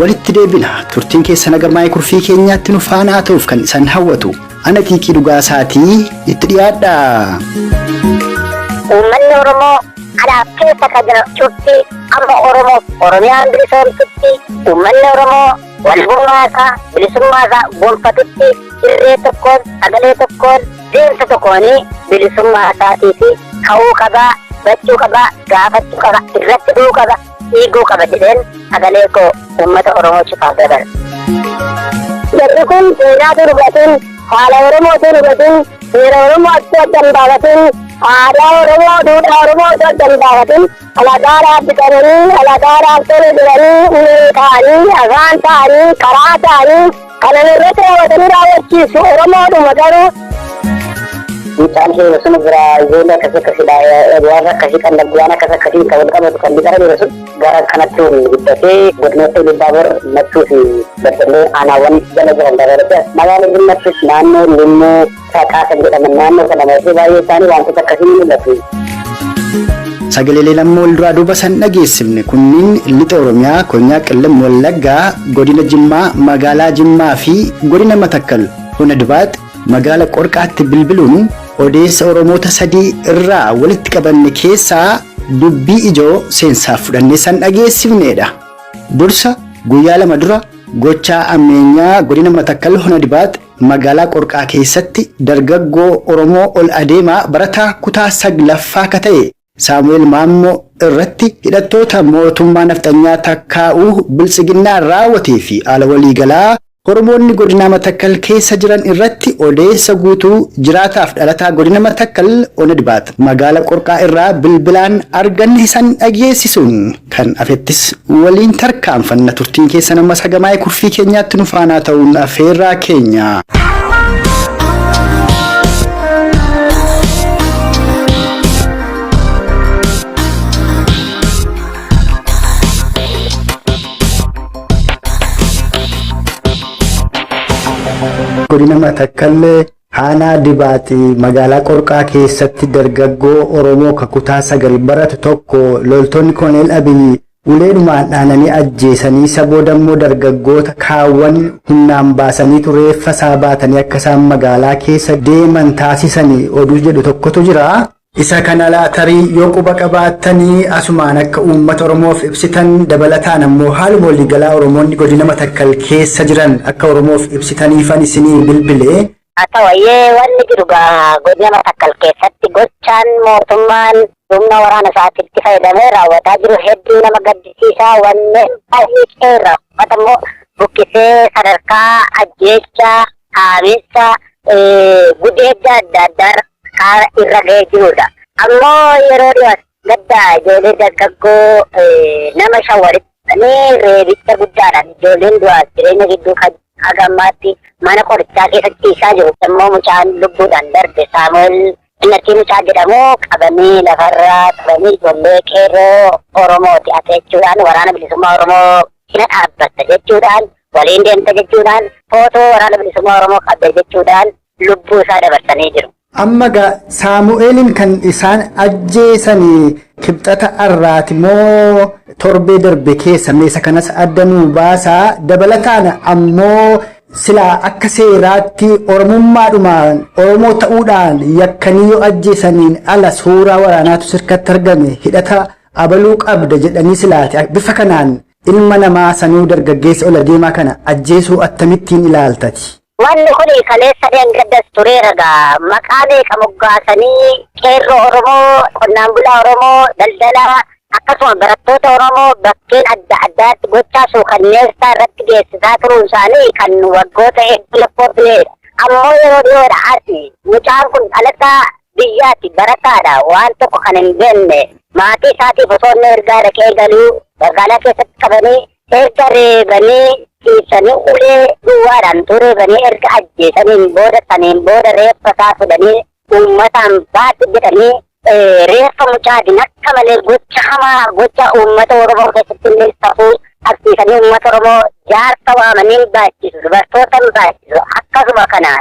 Walitti deebina. Turtiin keessan haga maayii kurfii keenyaatti nu faana haa ta'uuf kan isaan hawwatu. Ana Xiiqii Dhugaasaatii itti dhiyaadha. Uummanni Oromoo alaaf keessa kan jiran cufti amma Oromoof Oromiyaan bilisoomtutti, uummanni Oromoo walbummaa isaa, bilisummaa isaa gonfatutti, irree tokkoon, sagalee tokkoon, deemsa tokkoon bilisummaa isaatii fi ka'uu qabaa, bachuu qabaa, gaafachuu qaba, irratti du'uu qaba, dhiiguu qaba jedheen sagalee koo uummata Oromoo cufaaf dabarsa. Jarri kun seenaa utuu hubatin, haala Oromoo utuu hubatin, seera Oromoo utuu adda hin baafatin, aadaa Oromoo, duudhaa Oromoo utuu adda hin baafatin, alagaadhaaf bitamanii, alagaadhaaf tole jedhanii, ulee ta'anii, afaan ta'anii, karaa ta'anii, kana irratti raawwatanii raawwachiisu Oromoodhuma garuu. Mucaan keenya sun biraa ijoollee akkas akkasidha, waan akkasii kan waan akkas akkasii kan wal qabatu kan bitara jiru sun gara kanatti ol guddatee godinoota Ilubbaabor, Mattuu fi Beddellee aanaawwan jala jiran dabalatee magaalaa Jimmattis naannoo Limmuu Saqaa kan jedhaman naannoo kana marsee baay'ee isaanii wantoota akkasii ni mul'atu. Sagaleelee lamma wal duraa duuba san dhageessifne kunniin Lixa Oromiyaa, Konyaa Qellem Wallaggaa, Godina Jimmaa, Magaalaa Jimmaa fi Godina Matakkal, Hona Dibaax, Magaala Qorqaatti bilbiluun odeessa Oromoota sadii irraa walitti qabanne keessaa dubbii ijoo seensaaf fudhannee san dhageessifneedha. Dursa guyyaa 2 dura gochaa ammeenyaa Godina Matakkal Hona Dibaax magaalaa Qorqaa keessatti dargaggoo Oromoo ol adeemaa barataa kutaa 9ffaa ka ta'e Saamu'eel Maammoo irratti hidhattoota mootummaa nafxanyaa takkaa'uu Biltsiginnaan raawwatee fi haala waliigalaa Oromoonni Godinaa Matakkal keessa jiran irratti odeessa guutuu jiraataaf dhalataa Godina Matakkal Ona Dibaax magaala Qorqaa irraa bilbilaan arganne san dhageessisuun kan afettis waliin tarkaanfanna. Turtiin keessan ammas haga maayii kurfii keenyaatti nu faanaa ta'uun affeerraa keenya. Godina Matakkal Aanaa Dibaaxi magaalaa Qorqaa keessatti dargaggoo Oromoo ka kutaa 9 baratu tokko loltoonni Koloneel Abiy uleedhumaan dhaananii ajjeesanii, isa booda immoo dargaggoota kaawwan humnaan baasaniitu reeffa isaa baatanii akka isaan magaalaa keessa deeman taasisanii oduu jedhu tokkotu jira. Isa kana tarii yoo quba qabaattanii asumaan akka uummata Oromoof ibsitan, dabalataan ammoo haaluma waliigalaa Oromoonni godina Matakkal keessa jiran akka Oromoof ibsitaniifan isinii bilbile. Haa ta'u ayyee, wanni jiru godina Matakkal keessatti gochaan mootummaan humna waraana isaatiitti fayyadamee raawwataa jiru hedduu nama gaddisiisaa, wanneen baay'ee qeerra uummata immoo buqqisee sadarkaa ajjeechaa, saamiinsa, gudeedda adda addaa irra ga'ee jirudha. Ammoo yeroo dhiyoo gadda ijoollee dargaggoo nama 5 walitti qabanii reebicha guddaadhaan ijoolleen du'aaf jireenya gidduu kan haga ammaatti mana qorichaa keessa ciisaa jiru. Immoo mucaan lubbuudhaan darbe Saamu'eel Innatii mucaa jedhamu qabanii lafarra turanii ijoollee qeerroo Oromooti ati jechuudhaan, waraana bilisummaa Oromoo cina dhaabbatta jechuudhaan, waliin deemta jechuudhaan, footoo waraana bilisummaa Oromoo qabda jechuudhaan lubbuu isaa dabarsanii jiru. Amma gaa Saamu'eelin kan isaan ajjeesanii Kibxata arraati moo torbee darbe keessa? Meesa kanas adda nuu baasaa. Dabalataan ammoo silaa akka seeraatti Oromummaadhumaan, Oromoo ta'uudhaan yakkanii yoo ajjeesaniin ala, suuraa waraanaatu sirkatti argame, hidhata abaluu qabda jedhanii silaati bifa kanaan ilma namaa sanuu dargaggeessa ol adeemaa kana ajjeesuu akkamittiin ilaaltati? Wanni kun kaleessa dheengaddas tureera gaa, maqaa meeqa moggaasanii qeerroo Oromoo, qonnaan bulaa Oromoo, daldalaa, akkasuma barattoota Oromoo bakkeen adda addaatti gochaa suukanneessaa irratti geessisaa turuun isaanii kan waggoota hedduu lakkoofneedha. Ammoo yeroo dhiyoodha asi mucaan kun dhalataa biyyaati, barataadha, waan tokko kan hin beekne, maatii isaatiif osoo inni ergaa dhaqee galuu magaalaa keessatti qabanii erga reebanii ciibsanii, ulee duwwaadhaan utuu reebanii erga ajjeesaniin booda, saniin booda reeffa isaa fudhanii uummataan baatu jedhanii reeffa mucaatiin akka malee gocha hamaa, gocha uummata Oromoo keessatti illee safuu dhabsiisanii, uummata Oromoo jaarsa waamanii hin baachisu, dubartoota hin baachisu, akkasuma kana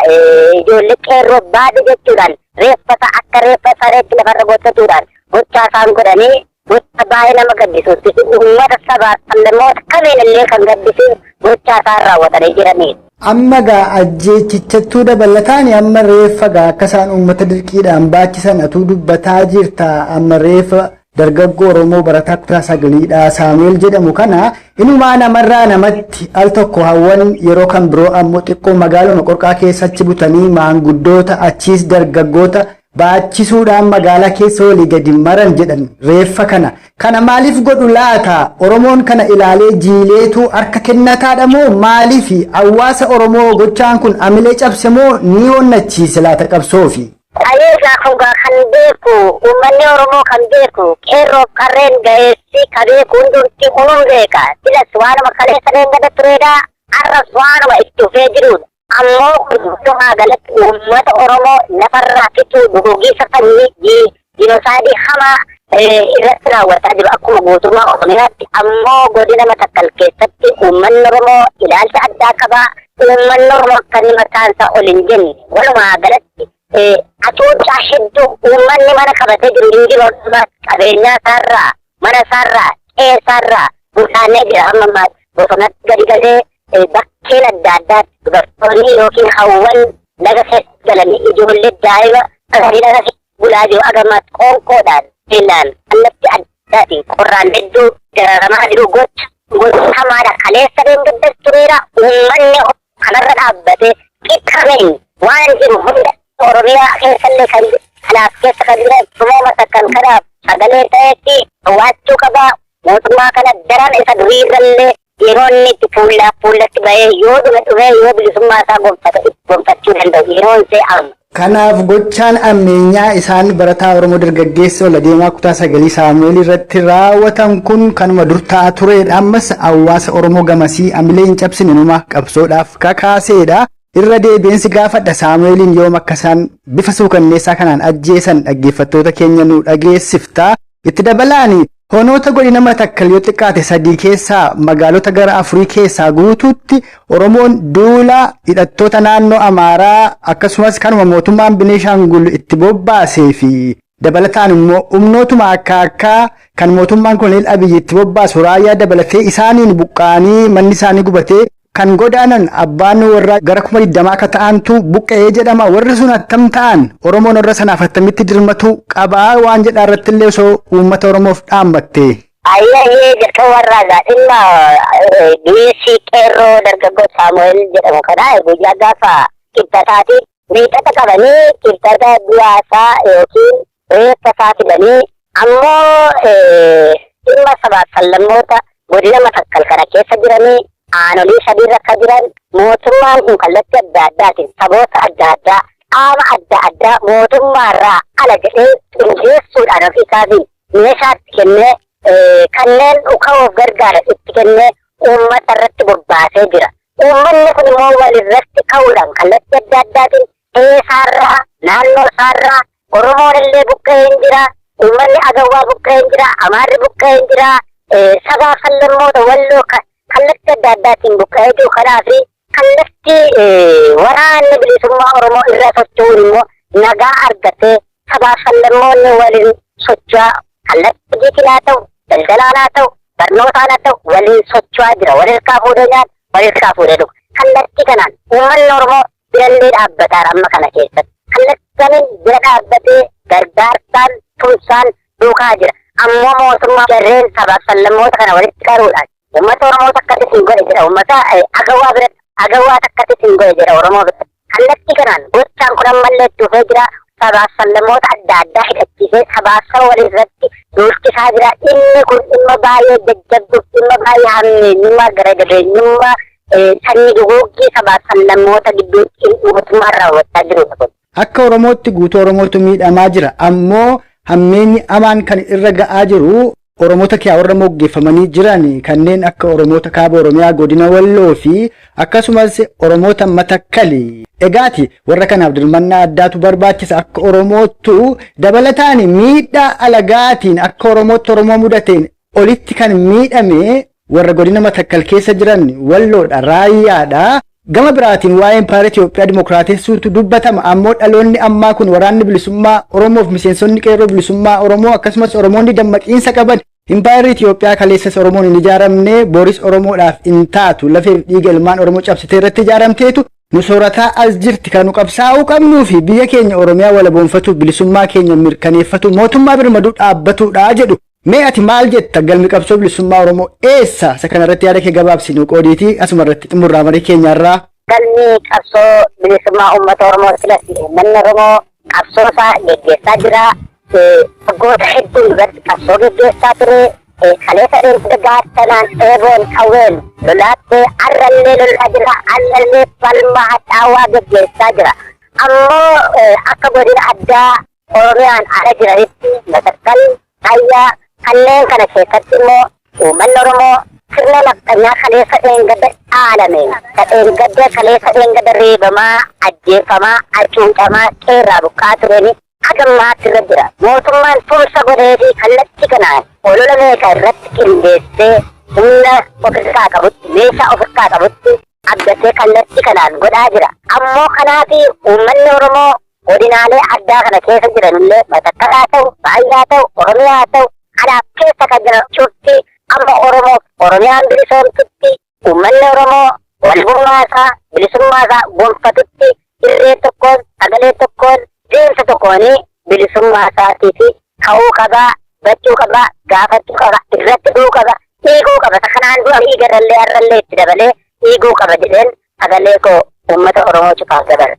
ijoollee qeerroo baate jechuudhaan reeffa isaa akka reeffa sareetti lafarra gochachuudhaan gochaa isaan godhanii. Gocha baay'ee nama gaddisiisu, uummata sabaaf sablammoota kamiin illee kan gaddisiisu gochaa isaan raawwatanii jiranidha. Amma gaa ajjeechichattuu dabalataan amma reeffa gaa akka isaan uummata dirqiidhaan baachisan atuu dubbataa jirta. Amma reeffa dargaggoo Oromoo barataa kutaa sagaliidhaa Saamu'eel jedhamu kana inumaa namarraa namatti al tokko hawwan, yeroo kan biroo ammoo xiqqoo magaaluma Qorqaa keessatti butanii maanguddoota, achiis dargaggoota baachisuudhaan magaalaa keessa walii gadi maran jedhan reeffa kana. Kana maaliif godhu laata? Oromoon kana ilaalee jiileetu harka kennataadha moo maaliif hawaasa Oromoo gochaan kun amilee cabse moo ni onnachiise laata qabsoofi? Ayeegaa kun gaa kan beeku uummanni Oromoo, kan beeku qeerroof qarreen ga'eessi, ka beeku hundumti unum beeka. Silas waanuma kaleessa deengada tureedha. Arras waanuma itti dhufee jirudha. Ammoo kun walumaa galatti uummata Oromoo lafarraa fixuu, duguuggiisa sanyii, genocide hamaa irratti raawwataa jiru akkuma guutummaa Oromiyaatti. Ammoo godina Matakkal keessatti uummanni Oromoo ilaalcha addaa qaba. Uummanni Oromoo akka inni mataan isaa ol hin jenne walumaa galatti hacuuccaa hedduu uummanni mana qabatee jiru hin jiru. Qabeenyaa isaarraa, mana isaarraa, qe'ee isaarraa busaanee jira. Hamma ammaatti bosonatti gadi galee bakkeen adda addaatti dubartoonni yookiin hawwan laga keessa galanii ijoollee daa'ima laga keessa bulaa jiru. Agammaatti qoonqoodhaan, beelaan, kallattii addaatiin qorraan hedduu dararamaa jiru. Gocha hamaadha. Kaleessa deemgaddas tureera. Uummanni kanarra dhaabbatee qixxameen waan jiru hunda Oromiyaa keessallee kan kanaaf keessa kan jiran Oromoo Matakkal kanaaf sagalee ta'etti waachuu qabaa. Mootummaa kana daran isa duriirrallee yeroo inni itti fuullaaf fuullatti bahee yoo dhume dhumee yoo bilisummaa isaa gonfate gonfachuu danda'u yeroon see amma. Kanaaf gochaan ammeenyaa isaan barataa Oromoo dargaggeessa ol adeemaa kutaa sagalii Saamu'eel irratti raawwatan kun kanuma dur ta'aa turedha. Ammas hawaasa Oromoo gamasii amilee hin cabsine, numa qabsoodhaaf kakaaseedha. Irra deebiinsi gaafadha, Saamu'eeliin yoom akka isaan bifa suukanneessaa kanaan ajjeesan dhaggeeffattoota keenya nu dhageessifta. Itti dabalaani honoota godina Matakkal yoo xiqqaate sadii keessaa magaalota gara afurii keessaa guutuutti Oromoon duula hidhattoota naannoo Amaaraa akkasumas kanuma mootummaan Bineeshaangul itti bobbaasee fi dabalataan immoo humnootuma akka akkaa kan mootummaan Koloneel Abiyyi itti bobbaasu raayyaa dabalatee isaaniin buqqa'anii manni isaanii gubatee kan godaanan abbaan warraa gara 20,000 akka ta'antu buqqa'ee jedhama. Warri sun attam ta'an? Oromoon warra sanaaf attamitti dirmatu qabaa waan jedhaa irratti illee osoo uummata Oromoof dhaammatte. Ayyee, jalqaba warraa gaa dhimma du'eessi qeerroo dargaggoo Saamu'eel jedhamu kana guyyaa gaafa Kibxataati miixata qabanii Kibxata du'aasaa yookiin reeffa isaa fidanii, ammoo dhimma sabaaf sablammoota godina Matakkal kana keessa jiranii aanolii sadiirra akka jiran mootummaan kun kallattii adda addaatiin saboota adda addaa, qaama adda addaa mootummaarraa ala jedhee qindeessuudhaan ofii isaatiin meeshaatti kennee, kanneen dhuka'uuf gargaaran itti kennee uummata irratti bobbaasee jira. Uummanni kun immoo walirratti ka'uudhaan kallattii adda addaatiin qe'ee isaarraa, naannoo isaarraa Oromoon illee buqqa'ee hin jira, uummanni Agawwaa buqqa'ee hin jira, Amaarri buqqa'ee hin jira, sabaaf sablammoota Walloo kallattii adda addaatiin buqqa'ee jiru. Kanaaf kallattii waraanni bilisummaa Oromoo irra socho'uun immoo nagaa argatee sabaaf sablammoonni waliin socho'aa, kallattii hojiitiin haa ta'u, daldalaan haa ta'u, barnootaan haa ta'u, waliin socho'aa jira. Wal harkaa fuudhee nyaata, wal harkaa fuudhee dhuga. Kallattii kanaan uummanni Oromoo birallee dhaabbataara amma kana keessatti. Kallattii kamiin bira dhaabbatee gargaarsaan, tumsaan duukaa jira. Ammoo mootummaa jarreen sabaaf sablammoota kana walitti qaruudhaan uummata Oromoo takkatti sin godhe jedha, uummata Agawwaa biratti Agawwaa takkatti sin godhe jedha Oromoo biratti. Kallattii kanaan gochaan kun ammallee itti dhufee jira. Sabaaf sablammoota adda addaa hidhachiisee sabaaf saba walii irratti duulchisaa jira. Inni kun dhimma baay'ee jajjabduuf, dhimma baay'ee hammeenyummaa, gara jabeenyummaa, sanyii duguuggii sabaaf sablammoota gidduutti mootummaan raawwachaa jirudha kun. Akka Oromootti guutuu Oromootu miidhamaa jira. Ammoo hammeenyi hamaan kan irra ga'aa jiru Oromoota kiyaa warra moggeeffamanii jiran kanneen akka Oromoota kaaba Oromiyaa godina Walloo fi akkasumas Oromoota Matakkali. Egaati warra kanaaf dirmannaa addaatu barbaachisa akka Oromoottu. Dabalataan miidhaa alagaatiin akka Oromootti Oromoo mudateen olitti kan miidhame warra godina Matakkal keessa jiran Walloodha, Raayyaadha. Gama biraatiin waa'ee impaayera Itoophiyaa dimookiraatessuutu dubbatama. Ammoo dhaloonni ammaa kun waraanni bilisummaa Oromoof miseensonni qeerroo bilisummaa Oromoo akkasumas Oromoonni dammaqiinsa qaban impaayerri Itoophiyaa kaleessas Oromoon hin ijaaramne, boris Oromoodhaaf hin taatu, lafeef dhiiga ilmaan Oromoo cabsitee irratti ijaaramteetu nu soorataa as jirti, kan nu qabsaa'uu qabnuu fi biyya keenya Oromiyaa walaboonfatuuf, bilisummaa keenya mirkaneeffatu, mootummaa birmaduu dhaabbatudha jedhu. Mee ati maal jetta? Galmi qabsoo bilisummaa Oromoo eessa? Isa kanarratti yaada kee gabaabsi nu qoodiitii asuma irratti xumurraa marii keenyarraa. Galmi qabsoo bilisummaa uummata Oromoo filatti uummanni Oromoo qabsoo isaa geggeessaa jira. Waggoota hedduu duratti qabsoo geggeessaa ture. Kaleessa deemsa gaachanaan, eeboon, qawween lolaattee, arrallee lolaa jira. Arrallee falma hadhaawaa geggeessaa jira. Ammoo akka godina addaa Oromiyaan ala jiranitti, Matakkal, Raayyaa kanneen kana keessatti immoo uummanni Oromoo sirna nafxanyaa kaleessa dheengadda dhaalame, ka dheengadda kaleessa dheengadda reebamaa, ajjeefamaa, hacuucamaa, qeerraa buqqaa tureeni haga ammaatti irra jira. Mootummaan tumsa godhee fi kallattii kanaan olola meeqa irratti qindeessee, humna ofirkaa qabutti, meeshaa ofirkaa qabutti abdatee kallattii kanaan godhaa jira. Ammoo kanaafi uummanni Oromoo godinaalee addaa kana keessa jiranillee, Matakkal haa ta'u, Raayyaa haa ta'u, Oromiyaa haa ta'u, alaaf keessa kan jiran cufti, amma Oromoo Oromiyaan bilisoomtutti, uummanni Oromoo walbummaa isaa, bilisummaa isaa gonfatutti, irree tokkoon, sagalee tokkoon, deemsa tokkoonii bilisummaa isaatii fi ka'uu qabaa, bachuu qabaa, gaafachuu qaba, irratti du'uu qaba, dhiiguu qaba. Isa kanaan dura dhiigarrallee har'allee itti dabalee dhiiguu qaba jedheen sagalee koo uummata Oromoo cufaaf dabarsa.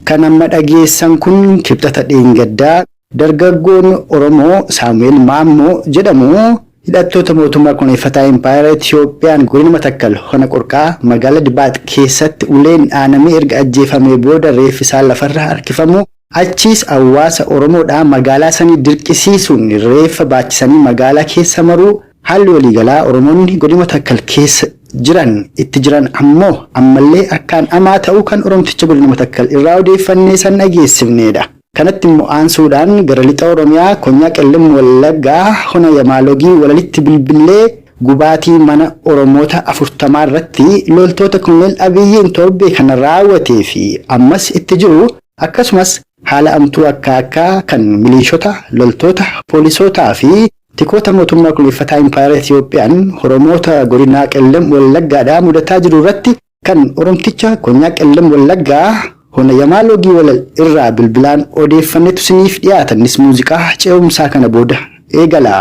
Kan amma dhageessan kun Kibxata dheengaddaa dargaggoon Oromoo Saamu'eel Maammoo jedhamu hidhattoota mootummaa kuneeffataa impaayera Itiyoophiyaan godina Matakkal Hona Qorqaa magaalaa Dibaax keessatti uleen dhaanamee erga ajjeefamee booda reeffi isaa lafarra harkifamu, achiis hawaasa Oromoodhaa magaalaa sanii dirqisiisuun reeffa baachisanii magaalaa keessa maruu, haalli waliigalaa Oromoonni godina Matakkal keessa jiran itti jiran ammoo ammallee akkaan amaa ta'uu kan Oromticha godina Matakkal irraa odeeffannee san dhageessifneedha. Kanatti immoo aansuudhaan gara lixa Oromiyaa konyaa Qellem Wallaggaa hona Yamaalogii Walalitti bilbillee gubaatii mana Oromoota 40 irratti loltoota Koloneel Abiyyiin torbee kana raawwatee fi ammas itti jiru, akkasumas haala amtuu akka akkaa kan miliishota, loltoota, poolisootaa fi tikoota mootummaa kuleeffataa impaayera Itiyoophiyaan Oromoota godinaa Qellem Wallaggaadhaa mudataa jiru irratti kan Oromticha konyaa Qellem Wallaggaa hona Yamaalogii Walal irraa bilbilaan odeeffannetu siniif dhiyaata. Innis muuziqaa ce'umsaa kana booda eegala.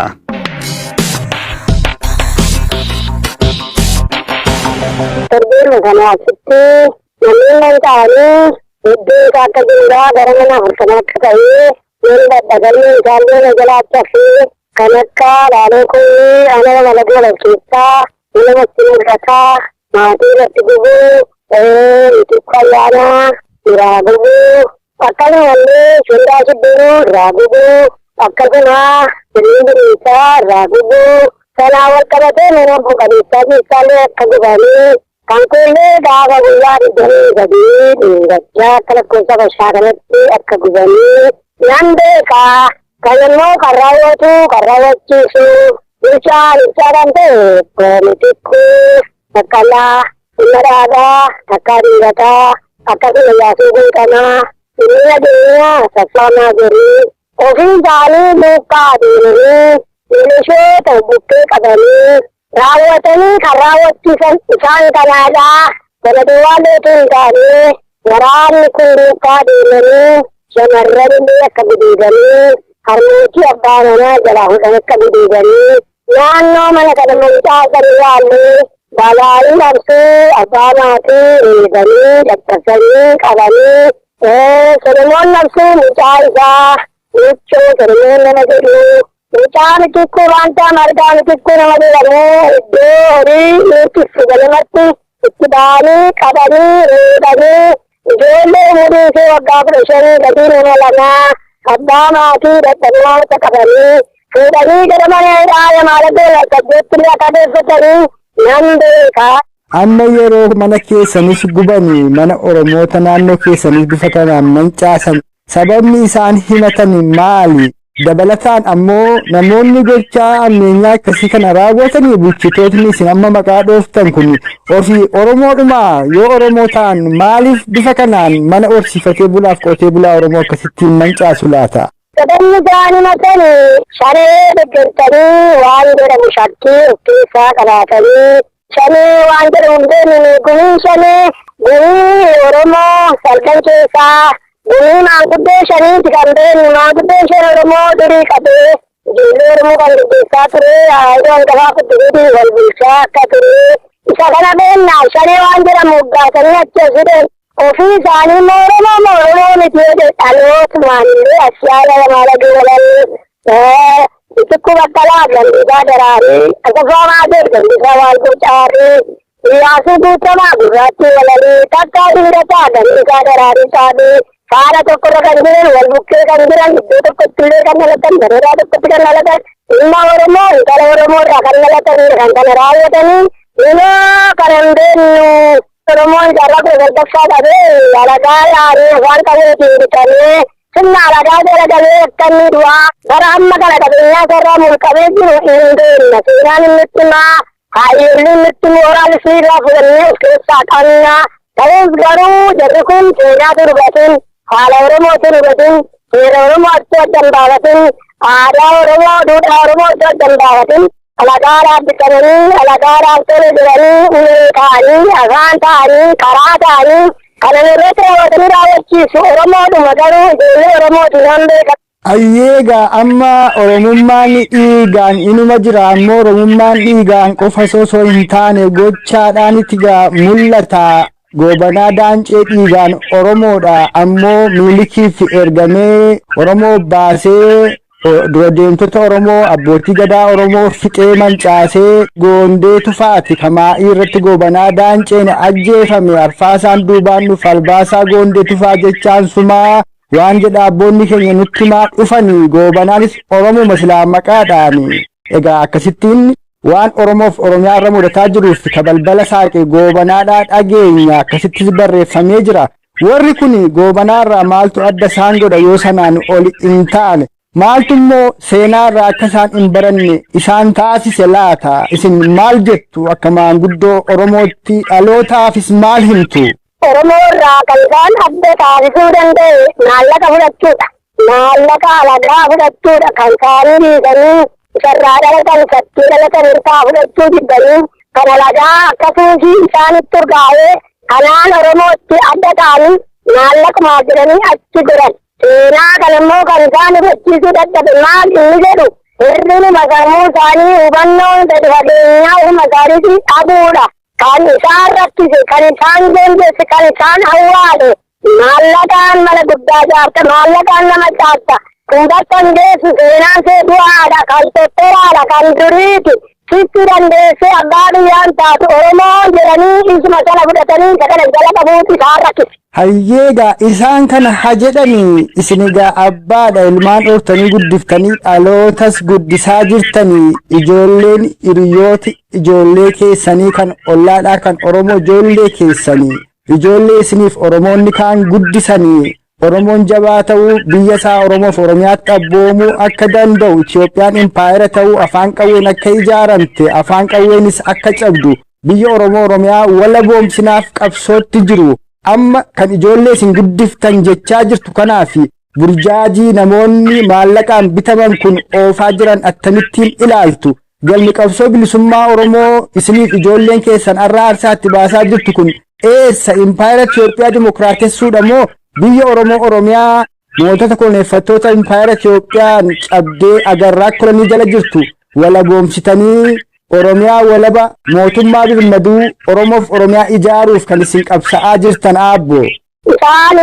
Torbeeruma kana asitti manneen manca'anii hedduu isaa akka jirudha, gara mana 40 akka ta'e nan dadhagallee isaallee na jalaatti hafee, kan akka Laalee Kuyyii ana Malagoo keessaa mana natti mul'ataa, maatii irratti gubuu, Mitikkuu Ayyaanaa irraa gubuu, akkasumallee Shundaa Shibbiruu irraa gubuu, akkasuma Sirrii Biriisaa irraa gubuu, sanaa wal qabatee mana buqaneessaa keessaallee akka gubanii, kan kuullee gaafa guyyaa 23 dhingachaa akka lakkoofsa bashaa kanatti akka gubanii nan beekaa. Kan immoo kan raawwatu, kan raawwachiisu bulchaa aanichaa kan ta'e Mitikkuu Baqqalaa, Dhimma Dhaabaa, Takkaa Dingataa, akkasuma Yaasuu Guutamaa, Dhimmi Nageenyaa Asaffaa Maazorii ofii isaanii duukaa adeemanii milishoota bukkee qabanii raawwatanii kan raawwachiisan isaan kanaadha. Kana duwwaallee utuu hin taane waraanni kun duukaa deemanii shamarran illee akka gudeedanii, harmootii abbaa manaa jalaa fuudhan akka gudeedanii, naannoo mana kana mancaasan irraallee balaayin dhabsuu abbaa maatii reebanii caccabsanii qabanii, Solomoon Nabsuu mucaa isaa Huccuu Solomoon nama jedhu, mucaa Mitikkuu Baantaa Margaa Mitikkuu nama jedhamu iddoo horii itti ganamatti itti ba'anii qabanii reebanii, ijoollee umurii ishee waggaa 15 gadii nama lamaa abbaa maatii dadhaboota qabanii fuudhanii gara mana hidhaa Yamaalagoo Lalkajjootti illee akka geeffatanii nan beeka. Amma yeroo mana keessanis gubanii mana Oromoota naannoo keessanis bifa kanaan mancaasan, sababni isaan himatan maali? Dabalataan ammoo namoonni gochaa ammeenyaa akkasii kana raawwatanii bulchitootni isin amma maqaa dhooftan kun ofii Oromoodhumaa? Yoo Oromoo ta'an maaliif bifa kanaan mana horsiifatee bulaaf qotee bulaa Oromoo akkasittiin mancaasu laata? Sadanni isaanii matan shanee deggertanii waan jedhamu shakkii of keessaa qabaatanii, shanee waan jedhamu hin beekne. Gumii shanee, gumii Oromoo salgan keessaa gumii maanguddoo shaniiti kan beeknu. Maanguddoon shan Oromoo durii qabee ijoollee Oromoo kan gaggeessaa ture, haayidoo hangafaa guddiniitiin wal bulchaa akka ture isa kana beekna. Shanee waan jedhamu moggaasanii achi as fidan. Ofii isaanii immoo Oromoo moo Oromoo miti yoo jedhe, dhalootumaan illee as yaala lamaa lagee walalli Itikkuu Baqqalaa Gandiisaa Daraarii, Asaffaa Maateer Gandiisaa Waalgoo Caarii, Iyyaasuu Guutamaa Gurraattii Walalii, Takkaa Dingataa Gandiisaa Daraarii Caabii faana tokkorra kan jiran, wal bukkee kan jiran, iddoo tokkotti illee kan dhalatan, bareedaa tokkotti kan dhalatan, ilma Oromoo intala Oromoo irraa kan dhalatanidha kan kana raawwatanii. Inoo kana hin beeknu. Oromoon jaarraa 19ffaa qabee alagaa yaa'anii afaan qabeetiin bitamee sirna alagaa jala galee akka inni du'aa bara amma kana qabeenyaa isarraa mulqamee jiru hin beekna. Seenaan inni itti himaa, hayyoolli inni itti himu oraallisii irraa fudhannee of keessaa qabna. Ta'us garuu jarri kun seenaa hubatin, haala Oromootiin hubatin, seera Oromoo achi adda hin baafatin, aadaa Oromoo, duudhaa Oromoo achi adda hin baafatin, alagaadhaaf bitamanii, alagaadhaaf tole jedhanii, ulee ta'anii, afaan ta'anii, karaa ta'anii kana irratti raawwatanii raawwachiisu. Oromoodhuma garuu ijoollee Oromootiin han beekan. Ayyeegaa, amma Oromummaan dhiigaan inuma jira, ammoo Oromummaan dhiigaan qofa osoo hin taane gochaadhaan itti gaa mul'ata. Goobanaa Daancee dhiigaan Oromoodha, ammoo Miilikiif ergamee Oromoo baasee dura deemtota Oromoo, abbootii gadaa Oromoo fixee mancaasee Goondee Tufaati kamaa'ii irratti Goobanaa Daanceen ajjeefame. Arfaasaan duubaan dhufa albaasaa Goondee Tufaa jechaan sumaa waan jedha abboonni keenya nutti himaa dhufanii. Goobanaanis Oromuma silaa maqaadhaani. Egaa akkasittiin waan Oromoof Oromiyaa irra mudataa jiruuf ka balbala saaqe Goobanaadhaa dhageenya, akkasittis barreeffamee jira. Warri kun Goobanaarraa maaltu adda isaan godha yoo sanaan ol hin taane? Maaltu immoo seenaarraa akka isaan hin baranne isaan taasise laata? Isin maal jettu akka maanguddoo Oromootti, dhalootaafis maal himtu? Oromoo irraa kan isaan adda taasisuu danda'e maallaqa fudhachuudha. Maallaqa alagaa fudhachuudha. Kan isaanii dhiisanii isarraa dhalatan, isatti dhalatan irraa fudhachuu jibbanii kan alagaa akka suusii isaanitti urgaa'ee kanaan Oromootti adda ta'anii maallaqumaaf jedhanii achi godhan. Seenaa kana immoo kan isaan hubachiisuu dadhabe maal inni jedhu, hir'inuma sammuu isaanii, hubannoon gadi fageenyaa ofuma isaaniitii dhabuudha. Kan isaan rakkise, kan isaan joonjesse, kan isaan awwaale, maallaqaan mana guddaa ijaarta, maallaqaan nama ijaarta. Kun bakka hin geessu, seenaan see du'aadha, kan tottoraadha, kan duriiti. Sitti dandeessee abbaa biyyaan taatu Oromoo jedhanii isuma sana fudhatanii isa kana jala qabuutu isaan rakkise. Hayyeegaa, isaan kana ha jedhanii, isin egaa abbaadha, ilmaan dhoortanii guddiftanii dhalootas guddisaa jirtanii, ijoolleen hiriyooti ijoollee keessanii kan ollaadhaa kan Oromoo ijoollee keessanii, ijoollee isiniif Oromoonni kaan guddisanii, Oromoon jabaa ta'uu, biyya isaa Oromoof Oromiyaatti abboomuu akka danda'u, Itoophiyaan impaayera ta'uu, afaan qawween akka ijaaramte, afaan qawweenis akka cabdu, biyya Oromoo Oromiyaa wala boomsinaaf qabsootti jiru. Amma kan ijoollee isin guddiftan jechaa jirtu kanaaf burjaajii namoonni maallaqaan bitaman kun oofaa jiran akkamittiin ilaaltu? Galmi qabsoo bilisummaa Oromoo isiniif ijoolleen keessan arra aarsaatti baasaa jirtu kun eessa? Impaayera Itoophiyaa dimokiraatessuudha moo biyya Oromoo Oromiyaa mootota koloneeffattoota impaayera Itoophiyaan cabdee agarraa kolonii jala jirtu walaboomsitanii Oromiyaa walaba, mootummaa birmaduu Oromoof Oromiyaa ijaaruuf kan isin qabsa'aa jirtan, aabbo? Isaan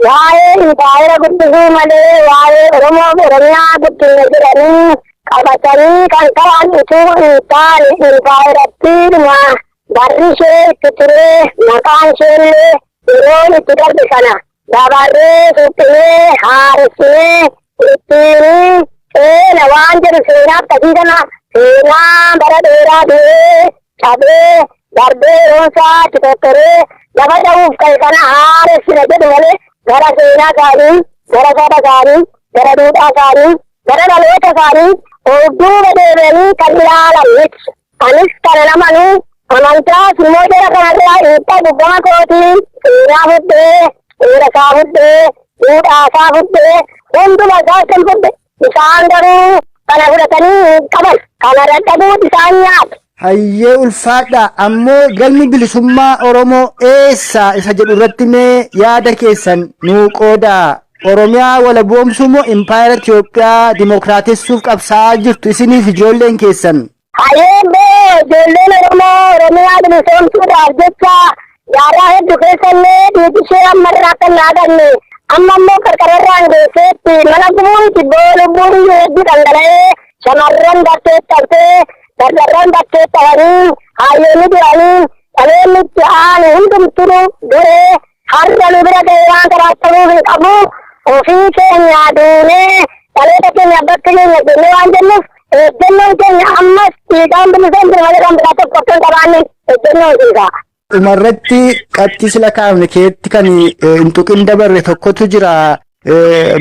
waa'ee impaayera guddisuu malee waa'ee Oromoof Oromiyaa guddinna jedhanii qabatanii kan ta'an utuu hin taane, impaayerattiidhuma barri ishee itti turee maqaan isheellee yeroon itti darbe sana dabarree suphinee haaressinee ittiin seena waan jedhu, seenaa akkasii kana, seenaa bara dheeraa du'ee cabee darbee yeroon isaa itti tottoree lafa dha'uuf ka'e kana haaressina jedhu malee gara seenaa isaanii, gara saba isaanii, gara duudhaa isaanii Gara dhaloota isaanii of duuba deebi'anii kan ilaalan miti. Anis kana hin amanu, amantaas immoo jara kanarraa hin qabu gama kootiin seenaa fudhee, seera isaa fudhee, duudhaa isaa fudhee, hunduma isaa kan fudhe. Isaan garuu kana fudhatanii hin qaban. Kana dadhabuut isaan nyaate. Hayyee ulfaadhaa ammoo galmi bilisummaa Oromoo eessa isa jedhu irratti mee yaada keessan nuu qoodaa. Oromiyaa walaboomsuu moo impaayera Itoophiyaa dimokiraatessuuf qabsaa'aa jirtu isiniif ijoolleen keessan? Hayyee bee ijoolleen Oromoo Oromiyaa bilisoomsuudhaaf jecha jaarraa hedduu keessallee dhiigi ishee amma irraa akka hin dhaabanne amma immoo qarqararraan geesseetti mana gubuun tibboo lubbuun iyyuu hedduu dhangala'ee shamarran bakkeetti haftee dardarran bakkeetti hafanii hayyoonni du'anii dhaloonni itti aanu hundumtuu duree har'a nu bira ga'e waan kanaaf ta'uuf hin qabu ofii keenya duunee dhaloota keenya bakka keenya jennee waan jennuuf ejjennoon keenya ammas dhiigaan bilisoomsine malee kan biraa tokko akka hin qabaanne ejjennoo isiisaa. Dhumarratti qabxii sila kaafne keetti kan hin tuqin dabarre tokkotu jira.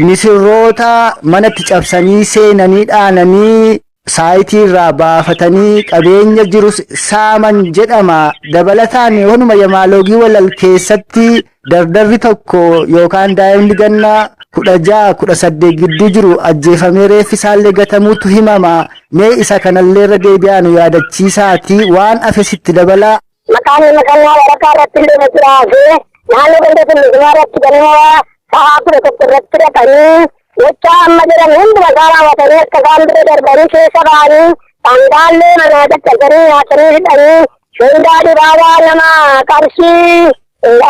Misirroota manatti cabsanii seenanii dhaananii saayitii irraa baafatanii qabeenya jirus saaman jedhama. Dabalataan honuma yamaaloogii walal keessatti dardarri tokko yookaan daa'imni ganna 16 18 gidduu jiru ajjeefamee reeffi isaallee gatamuutu himama. Mee isa kanallee irra deebi'aa nu yaadachiisaati waan hafe sitti dabalaa. Maqaan nama kanaa waraqaa irratti illee na jiraate naannoo ganda Tulluumaa irratti ganama sa'aa 11 irratti dhaqanii gochaa amma jedhan hunduma isaa raawwatanii akka isaan bira darbanii keessa ba'anii dhangaallee manaa caccabsanii nyaatanii fixanii shindaa dibaabaa nama qarshii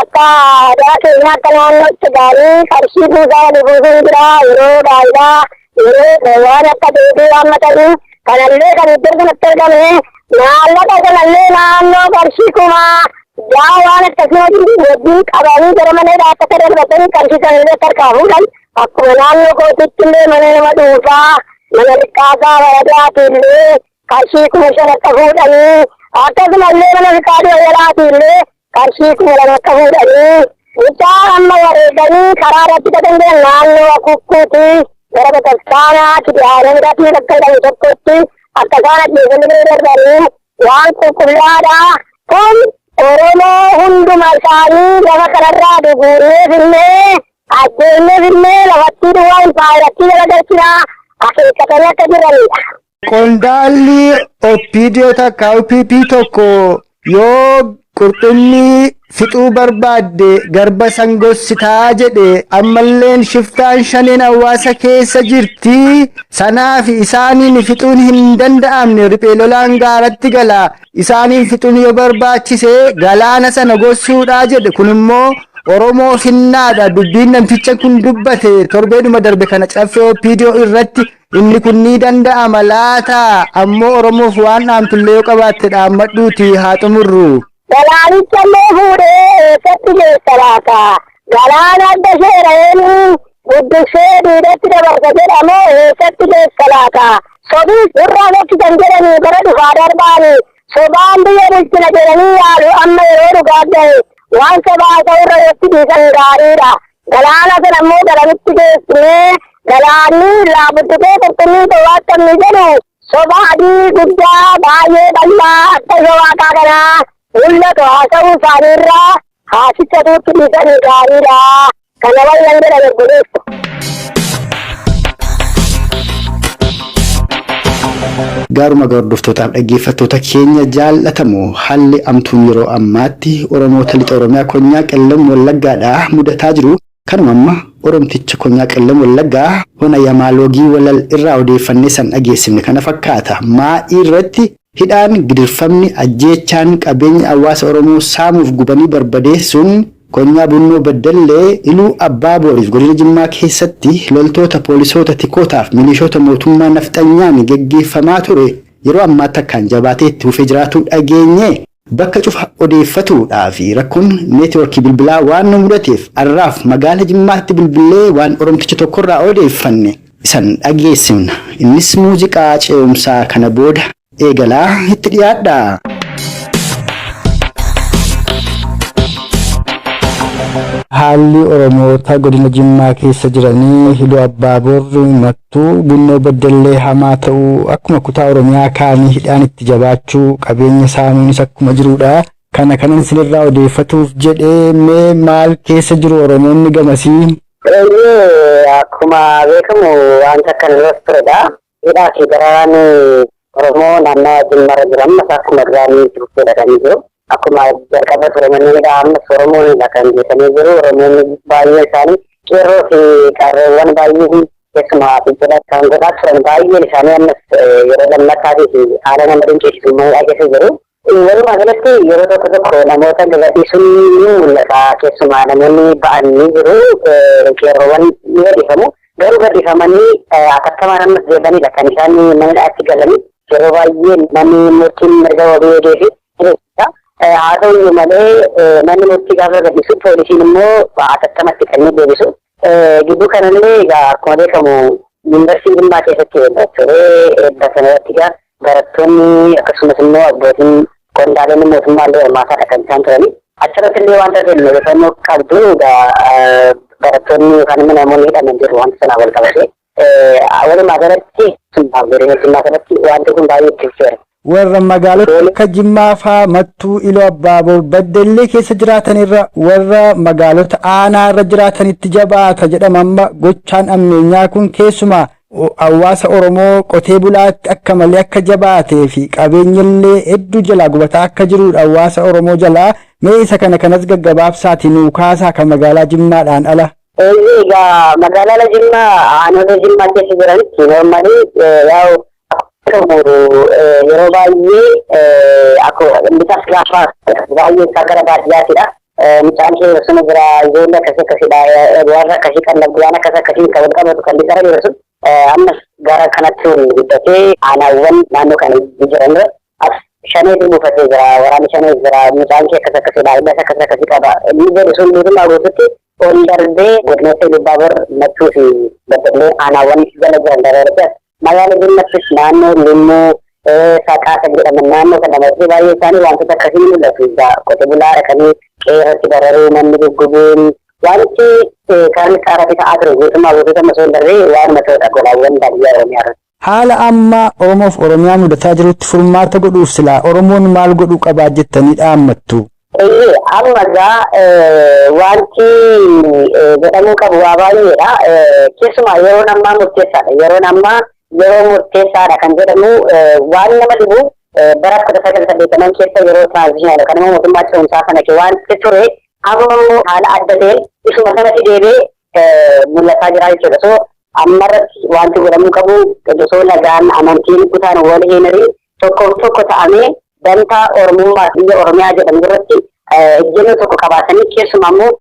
akka aadaa keenyaa akka naannootti gaarii qarshii buusaa walii buusuun jira yeroo gaa'ilaa yeroo waan akka deebii waammatanii kanallee kan iddoo sanatti argame maallaqa sanallee naannoo qarshii 6000 waan akkasii wajjin qabanii gara mana hidhaa akka darbatanii qarshii sanallee akka harkaa fuudhan akkuma naannoo kootitti illee mana nama dhuunfaa mana liqqaasaa waradaati illee qarshii 5000 akka fuudhanii akkasumallee mana fiqaaduu ayyalaati illee qarshii 2000 akka fuudhanii mucaa amma wareeganii karaa irratti gatan jiran naannoo Akukkuuti gara bataskaanaa Kidaanamiratii bakka jedhamu tokkotti akka isaan ajjeesanii bira darbanii waan qulqullaadha. Kun Oromoo hunduma isaanii lafa kanarraa duguurnee finnee ajjeennee finnee lafattii duwwaa impaayerattii jala galchinaa akeekkatanii akka jiranidha. Qondaalli OPDO takka OPP tokko yoo qurxummii fixuu barbaadde garba san gossitaa jedhe ammalleen shiftaan shaneen hawaasa keessa jirti sanaaf isaaniin fixuun hin danda'amne riphee lolaan gaaratti gala isaaniin fixuun yoo barbaachise galaana sana gossuudhaa jedhe kun immoo Oromoo finnaadha dubbiin namticha kun dubbate torbeedhuma darbe kana caffee OPDO irratti inni kun ni danda'ama laata ammoo Oromoof waan dhaamtullee yoo qabaatte dhaammadhuuti haa xumurru. Galaanicha immoo fuudhee eessatti geessa laata? Galaana adda seera'een guddiksee diidatti dabarsa jedhamoo eessatti geessa laata? Sobis irraa fokkisan jedhanii bara dhufaa darbaani sobaan biyya bulchina jedhanii yaalu amma yeroo dhugaa gahe waan sobaa haasa'uu irra yotti dhiisan gaariidha. Galaana sana immoo garamitti geessinee galaanni irraa buddukee qurxummii to'aattamni jedhu soba adii guddaa baay'ee bal'aa akka ifa waaqaa kanaa mul'atu haasa'uu isaanii irraa haasicha tuutti dhiisanii gaariidha. Kana wayyan jedhan obboleessa. Gaaruma hordoftootaaf dhaggeeffattoota keenya jaallatamu haalli amtuun yeroo ammaatti Oromoota lixa Oromiyaa konyaa Qellem Wallaggaadhaa mudataa jiru kanuma amma Oromticha konyaa Qellem Wallaggaa hona Yamaaloogii Walal irraa odeeffannee san dhageessifne kana fakkaata. Maa'ii irratti hidhaan gidirfamni ajjeechaan qabeenya hawaasa Oromoo saamuuf gubanii barbadeessuun Konyaa Bunnoo Baddallee, Iluu Abbaa Booriif Godina Jimmaa keessatti loltoota, poolisoota, tikootaaf milishoota mootummaa nafxanyaan geggeeffamaa ture yeroo ammaatti akkaan jabaatee itti fufee jiraatuu dhageenye. Bakka cufa odeeffatuudhaaf rakkoon neetworkii bilbilaa waan nu mudateef arraaf magaala Jimmaatti bilbillee waan Oromticha tokkorraa odeeffanne isan dhageessifna. Innis muuziqaa ce'umsaa kana booda eegalaa itti dhiyaadhaa. Haalli Oromoota godina Jimmaa keessa jiranii Iluu Abbaaboor, Mattuu, Bunnoo Baddallee hamaa ta'uu, akkuma kutaa Oromiyaa kaanii hidhaan itti jabaachuu, qabeenya saamuunis akkuma jirudha. Kana kanan isinirraa odeeffatuuf jedhee, mee maal keessa jiru Oromoonni gamasii? Eeyyee, akkuma beekamu wanta kana duras turedha. Hidhaa fi dararaan Oromoo naannawa Jimmarra jiru ammas akkuma duraanii itti fufeedha kan jiru. Akkuma jalqaba ture manni hidhaa ammas Oromoonidha kan geessanii jiru. Oromoonni baay'een isaanii, qeerroo fi qarreewwan baay'een, keessumaa fincila kan godhaa turan baay'een isaanii, ammas yeroo lammaffaatii fi haala nama dinqisiisu mana hidhaa keessa jiru. Walumaa galatti yeroo tokko tokko namoota gadhiisuun ni mul'ata. Keessumaa namoonni ba'an ni jiru. Qeerroowwan ni gadhiifamu. Garuu gadhiifamanii atattamaan ammas deebanidha kan isaan mana hidhaatti galanii. Yeroo baay'ee manni murtiin mirga wabii eegee fi haa ta'u iyyuu malee, manni murtii gaafa gadhiisu poolisiin immoo atattamatti kan inni deebisu. Gidduu kanallee egaa akkuma beekamu Yuunivarsiitii Jimmaa keessatti eebba ture. Eebba sana irratti egaa barattoonni akkasumas immoo abbootiin qondaalonni mootummaa illee hirmaataadha kan isaan turani. Achirratti illee wanta ta'e odeeffannoo qabdu, egaa barattoonni yookaan immoo namoonni hidhaman jiru wanta sanaan wal qabate. Walumaa galatti godina Jimmaa kanatti wanti kun baay'ee itti fufeera. Warra magaalota akka Jimmaa faa, Mattuu, Iluu Abbaaboor, Baddellee keessa jiraatanirra warra magaalota aanaa irra jiraatanitti jabaata jedhama. Amma gochaan ammeenyaa kun keessumaa hawaasa Oromoo qotee bulaatti akka malee akka jabaatee fi qabeenyallee hedduu jalaa gubataa akka jirudha hawaasa Oromoo jalaa. Mee isa kana kanas gaggabaabsaati nuu kaasaa, kan magaalaa Jimmaadhaan ala. Egaa magaalaa Jimmaa, aanota Jimmaa keessa jiranitti normally yaa'u yeroo baay'ee akkuma gaafa baay'ee isaa gara baadiyyaatidha. Mucaan kee osoo jira, ijoollee akkasii akkasiidha, warra akkasii kan waan akkas akkasii kan wal qabatu kan lixara jiru sun ammas gara kanatti guddatee aanaawwan naannoo kana jiran irra as shaneetu buufatee jira, waraanni shanee jira, mucaan kee akkas akkasiidha, ilmas akkas akkasii qaba. Inni jedhu sun guutummaa guututti ol darbee godinoota Ilubbaabor, Mattuu fi Baddallee aanaawwan jala jiran dabalatee magaalaa Jimmattis naannoo Limmuu, Saqaasa jedhaman naannoo kana dabalatee baay'ee isaanii wantoota akkasii ni mul'atu. Qote bulaa dhaqanii qe'ee irratti dararuu, manni guggubuun, wanti karni irratti ta'aa ture guutummaa guutuutti amma osoo hin darbee waanuma ta'udha golaawwan baadiyyaa Oromiyaa irratti. Haala amma Oromoof Oromiyaa mudataa jirutti furmaata godhuuf silaa Oromoon maal godhuu qabaa jettanii dhaammattu? Eeyyee, amma egaa wanti godhamuu qabu waa baay'eedha. Keessumaa yeroon ammaa murteessaadha. Yeroon ammaa yeroo murteessaadha kan jedhamu, waan nama dhibu, bara 1980 keessa yeroo transition yookaan immoo mootummaa ce'umsaa sana wanti ture amma immoo haala adda ta'een isuma sanatti deebi'ee mul'ataa jira jechuudha. So ammarratti wanti godhamuu qabu, osoo lagaan, amantiin, kutaan wal hin hirin, tokko tokko ta'amee dantaa Oromummaa biyya Oromiyaa jedhamu irratti ejjennoo tokko qabaatanii, keessumaa immoo